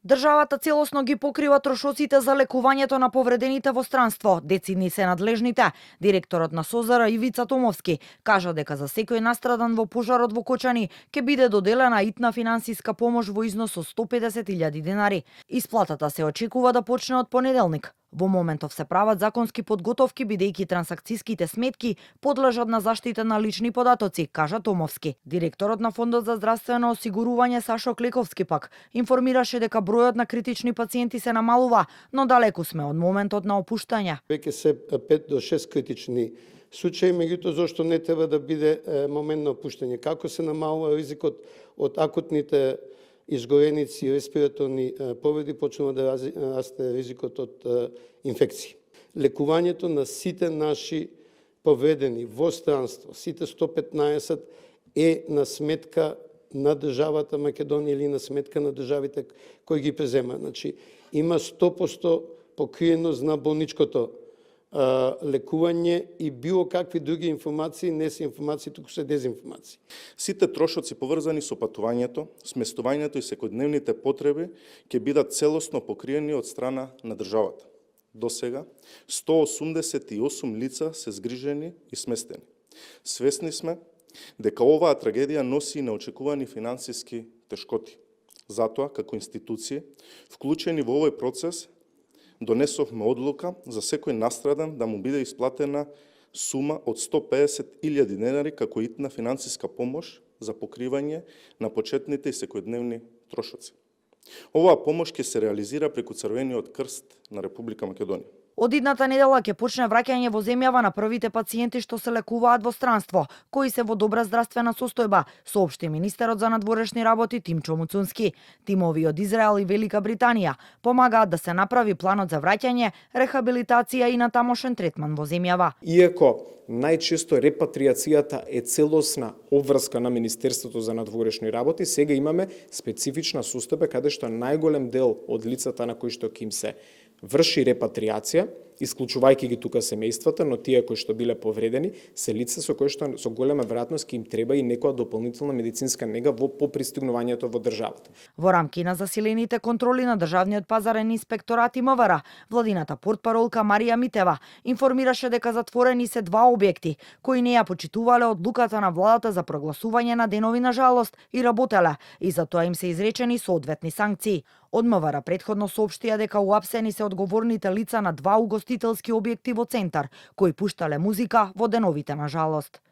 Државата целосно ги покрива трошоците за лекувањето на повредените во странство. Децидни се надлежните. Директорот на СОЗР Ивица Томовски кажа дека за секој настрадан во пожарот во Кочани ќе биде доделена итна финансиска помош во износ од 150.000 денари. Исплатата се очекува да почне од понеделник. Во моментов се прават законски подготовки бидејќи трансакциските сметки подлежат на заштита на лични податоци, кажа Томовски. Директорот на Фондот за здравствено осигурување Сашо Клековски пак информираше дека бројот на критични пациенти се намалува, но далеку сме од моментот на опуштање. Веќе се 5 до 6 критични случаи, меѓутоа зошто не треба да биде момент на опуштање? Како се намалува ризикот од акутните изгореници и респираторни повреди, почнува да расте ризикот од инфекции. Лекувањето на сите наши повредени во странство, сите 115 е на сметка на државата Македонија или на сметка на државите кои ги преземаат. Значи, има 100% покриеност на болничкото лекување и било какви други информации не се информации, туку се дезинформации. Сите трошоци поврзани со патувањето, сместувањето и секојдневните потреби ќе бидат целосно покриени од страна на државата. До сега 188 лица се згрижени и сместени. Свесни сме дека оваа трагедија носи неочекувани финансиски тешкоти. Затоа, како институции, вклучени во овој процес, донесовме одлука за секој настрадан да му биде исплатена сума од 150.000 денари како итна финансиска помош за покривање на почетните и секојдневни трошоци. Оваа помош ќе се реализира преку Црвениот крст на Република Македонија. Од идната недела ќе почне враќање во земјава на првите пациенти што се лекуваат во странство, кои се во добра здравствена состојба, соопшти министерот за надворешни работи Тимчо Муцунски. Тимови од Израел и Велика Британија помагаат да се направи планот за враќање, рехабилитација и натамошен третман во земјава. Иако најчесто репатриацијата е целосна обврска на Министерството за надворешни работи, сега имаме специфична состојба каде што најголем дел од лицата на кои што ќе им се врши репатриација, исклучувајќи ги тука семејствата, но тие кои што биле повредени се лица со кои што со голема веројатност ќе им треба и некоја дополнителна медицинска нега по пристигнувањето во државата. Во рамки на засилените контроли на Државниот пазарен инспекторат и МВР, владината портпаролка Марија Митева информираше дека затворени се 2 објекти кои не ја почитувале одлуката на владата за прогласување на денови на жалост и работеле, и затоа им се изречени соодветни санкции. Од МВР претходно соопштија дека уапсени се одговорните лица на 2 угостителски објекти во центар, кои пуштале музика во деновите на жалост.